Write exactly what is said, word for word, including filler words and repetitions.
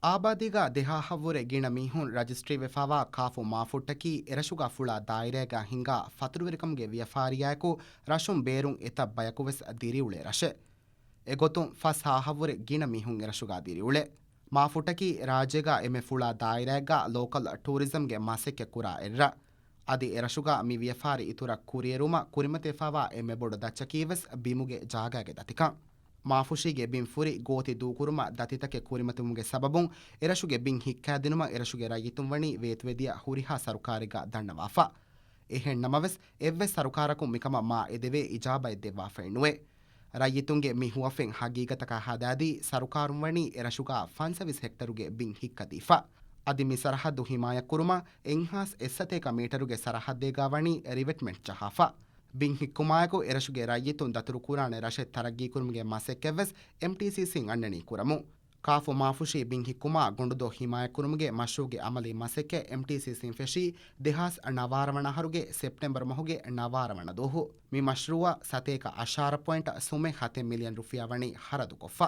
އާބާދީގަ ދެހާހަށްވުރެ ގިނަ މީހުން ރަޖިސްޓްރީވެފައިވާ ކާފު މާފުއްޓަކީ އެރަށުގަ ފުޅާ ދާއިރާގަ ހިނގާ ފަތުރުވެރިކަމުގެ ވިޔަފާރިއާއެކު ރަށުން ބޭރުން އެތައް ބަޔަކުވެސް ދިރިއުޅޭ ރަށެއް. އެގޮތުން ފަސް ހާހަށްވުރެ ގިނަ މީހުން އެރަށުގަ ދިރިއުޅޭ. މާފުއްޓަކީ ރާއްޖޭގަ އެންމެ ފުޅާ ދާއިރާއެއްގަ ލޯކަލް ޓޫރިޒަމްގެ މަސައްކަތް ކުރާ އެއްރަށް. އަދި އެރަށުގަ މި ވިޔަފާރި އިތުރަށް ކުރިއެރުމަށް ކުރިމަތިވެފައިވާ އެންމެ ބޮޑު ދައްޗަކީވެސް ބިމުގެ ޖާގާގެ ދަތިކަން. މާފުށީގެ ބިން ފުރި ގޯތި ދޫކުރުމަށް ދަތިތަކެއް ކުރިމަތިވުމުގެ ސަބަބުން އެރަށުގެ ބިން ހިއްކާދިނުމަށް އެރަށުގެ ރައްޔިތުން ވަނީ ވޭތުވެދިޔަ ހުރިހާ ސަރުކާރެއްގަ ދަންނަވާފަ. އެހެން ނަމަވެސް، އެއްވެސް ސަރުކާރަކުން މިކަމަށް މާ އެދެވޭ އިޖާބައެއް ދެއްވާފައެއް ނުވޭ. ރައްޔިތުންގެ މި ހުވަފެން ހަގީގަތަކަށް ހަދާދީ، ސަރުކާރުން ވަނީ އެރަށުގަ ފަންސަވީސް ހެކްޓަރުގެ ބިން ހިއްކަދީފަ. އަދި މި ސަރަހައްދު ހިމާޔަތްކުރުމަށް އެއްހާސް އެއްސަތޭކަ މީޓަރުގެ ސަރަހައްދެއްގަ ވަނީ ރިވެޓްމަންޓް ޖަހާފަ. ބިން ހިއްކުމާއެކު އެރަށުގެ ރައްޔިތުން ދަތުރުކުރާނެ ރަށެއް ތަރައްގީކުރުމުގެ މަސައްކަތްވެސް އެމްޓީސީސީން އަންނަނީ ކުރަމުން. ކާފު މާފުށީ ބިން ހިއްކުމާ ގޮނޑުދޮށް ހިމާޔަތްކުރުމުގެ މަޝްރޫޢުގެ އަމަލީ މަސައްކަތް އެމްޓީސީސީން ފެށީ ދެހާސް ނަވާރަ ވަނަ އަހަރުގެ ސެޕްޓެމްބަރު މަހުގެ ނަވާރަ ވަނަ ދުވަހު. މި މަޝްރޫޢަށް ސަތޭކަ އަށާރަ ޕޮއިންޓް ސުމެއް ހަތެއް މިލިއަން ރުފިޔާ ވަނީ ހަރަދުކޮށްފަ.